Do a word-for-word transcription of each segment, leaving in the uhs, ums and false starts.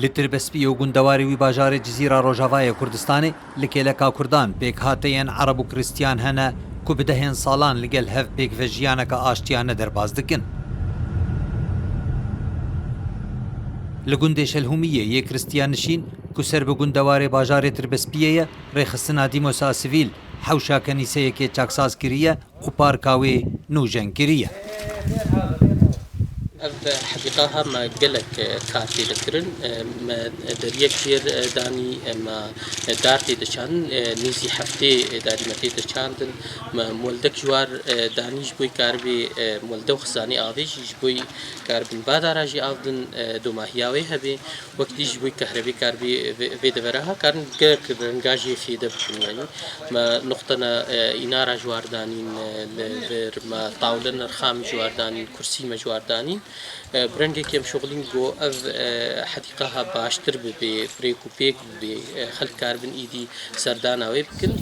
Li Tirbespiyê û gundewarê wî bajarê Cizîra Rojavayê Kurdistanê li kêleka Kurdan pêkhateyên Ereb û Kristiyan hene ku bi dehên salan li gel hev pêkvejiyaneke aştiyane derbas dikin. Li gundê Şelhûmiyê yê Kristiyan nişîn ku ser bi gundewarê bajarê Tirbespiyê ye, rêxistina Dîmosa Sivîl hewşa kenîseyekê çaksaz kiriye û parka wê nûjen kiriye. Ev hedîqeha me gelek kar tê de kirin. Me deriyek jêr danî, me dar tê de çandin, nêzî heftê darî me tê de çandin. Me moldek ji war danî ji bo karibê molde û xizanê avê jî ji bo karibin badara jî av din, domahiya wê hebe. Wek dî ji bo kehrebê karbî vê, vê devera ha karin gelek renga jê fêde bikin, yanî me nuqtena, e, înara ji war danîn, e, li vir me tawle nirxa me ji war danîn, kursî me ji war danîn. E, bi rengekî em şixulîn ku ev, e, hedîqeha baştir bibe, bi rêk û pêk bibe, e, xelk karibin îdî serdana wê bikin.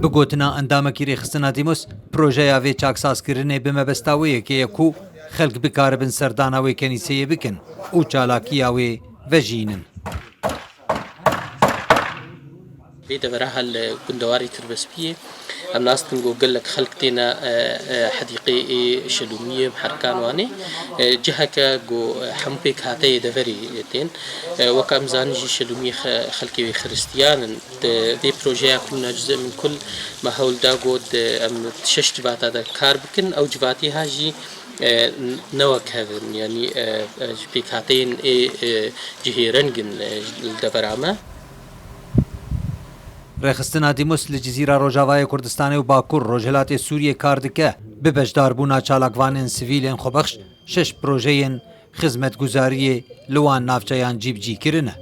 Bi gotina endamekî rêxistina Dîmos, projeya vê çaksazkirinê bi mebesta wê yekê ye ku xelk bikaribin serdana wê kenîseyê bikin û çalakiya wê vejînin. Vê devera hel li gundewarê Tirbespiyê em nas dikin ku gelek xelk têne, e, e, hedîqê ê Şelûmiyê, Miherikan Wanê. E, ciheke ku hemû pêkhateyê deverê tên. E, wek em zanin jî Şelûmiyê xe-, xelkê wê xiristiyan in. Di vê projeya Kulna Cuz'e min Kul me hewl da ku di em şeş civata de kar bikin. Ew civatê ha jî, e, ne wek hev in, yanî, e, e, ji pêkhateyên ê, e, cihê reng in, e, li devera me. Rêxistina Dîmos li Cizîra Rojavayê Kurdistanê û Bakur Rojhilatê Sûriyê kar dike, bi beşdarbûna çalakvanên sivîlên xwebexş şeş projeyên xizmetguzariyê li wan navçeyan cîbicî kirine.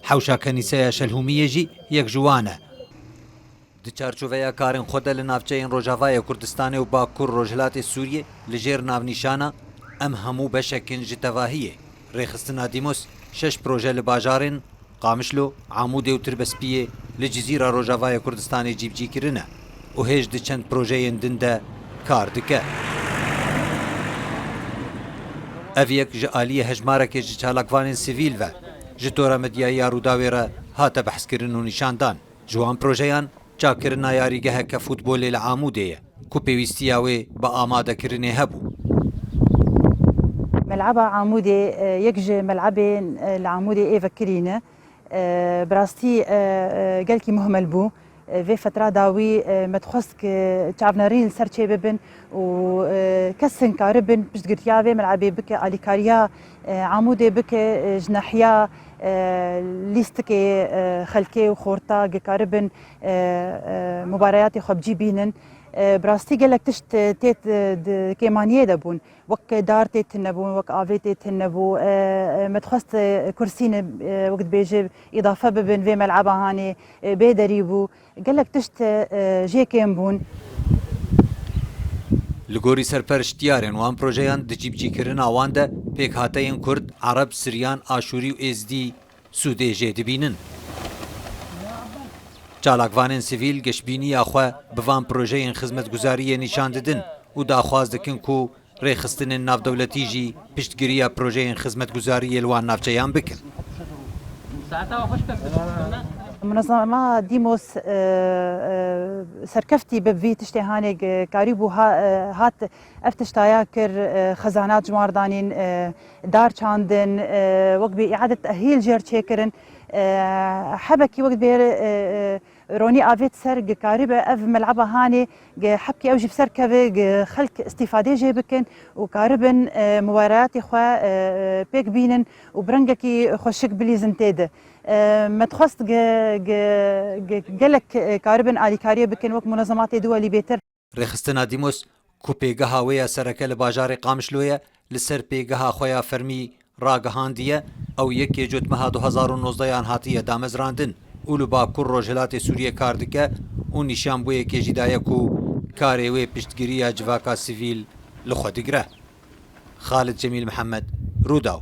Hewşa Kenîseya Şelhûmiyê jî yek ji wan e. Di çarçoveya karên xwe de li navçeyên Rojavayê Kurdistanê û Bakur Rojhilatê Sûriyê li jêr navnîşana Em hemû beşek in ji tevahiyê, rêxistina Dîmos şeş proje li bajarên Qamişlo, Amûdê û Tirbespiyê li Cizîra Rojavayê Kurdistanê cîbicî kirine û hêj di çend projeyên din de kar dike. Ev yek ji aliyê hejmarekê ji çalakvanên sivîl ve ji tora medyayî ya Rûdawê re hate behskirin û nîşandan. Ji wan projeyan çakkirina yarîgeheke futbolê li Amûdê ye, ku pêwîstiya wê bi amadekirinê hebû. Mel'eba Amûdê, e, yek ji mel'ebên, e, li Amûdê ê vekirî ne. E, bi rastî, e, e, gelkî muhmel bû. E, vê fetra dawî, e, me dixwest ki çavnerîn li ser çê bibin û, e, kes hin karibin piştgirtiya vê mel'ebê bike, alîkariya, e, Amûdê bike, e, ji nehiya, e, lîstikê, e, xelkê û xorta ki karibin, e, e, mubareyatê xwe bi cî bînin. E, bi rastî gelek tişt, e, tê, e, di kêmaniyê de bûn. Wek dar tê tune bûn, wek avê tê tune bû. E, e, me dixwest, e, kursîne, e, wek dibêje, îdafe bibin vê mel'eba hanê, e, bê derî bû. Gelek tişt, e, jê kêm bûn. Li gorî serpereştiyarên wan projeyan di cîbicîkirina wan de pêkhateyên Kurd, Ereb, Siryan, Aşûrî û Êzdî sûdê jê dibînin. Çalakvanên sivîl geşbîniya xwe bi van projeyên xizmetguzariyê nîşan didin û daxwaz dikin ku rêxistinên navdewletî jî piştgiriya projeyên xizmetguzariyê li wan navçeyan bikin. Munezema Dîmos, e, e, serkeftî bi vî tiştê hanê ge-, karîbû ha-, e, hat ev tiştaya kir, e, xezanat ji wan danîn, e, dar çandin, e, wek bi îadet tehîl jêr çêkirin. E, hebekî wek bê, e, e, ronî avêt ser gi karibe ev mel'eba hanê gi hebkî ew jî bi ser keve gi xelk îstîfadê jê bikin û karibin, e, mubareyatê xwe, e, pêk bînin û bi rengekî xweşik bilîzin tê de. E, me dixwest gi, gi, gi gelek, e, karibin alîkariyê bikin wek munezematê duwelî bêtir. Rêxistina Dîmos ku pêgeha wê ya sereke li bajarê Qamişlo ye, li ser pêgeha xwe ya fermî ragihandiye, ew yekê cotmeha du hezar û nozdeyan hatiye damezrandin û li Bakur Rojhilatê Sûriyê kar dike û nîşanbûyekê jî daye ku karê wê piştgiriya civaka sivîl li xwe digire. Xalid Cemîl Mihemed, Rûdaw.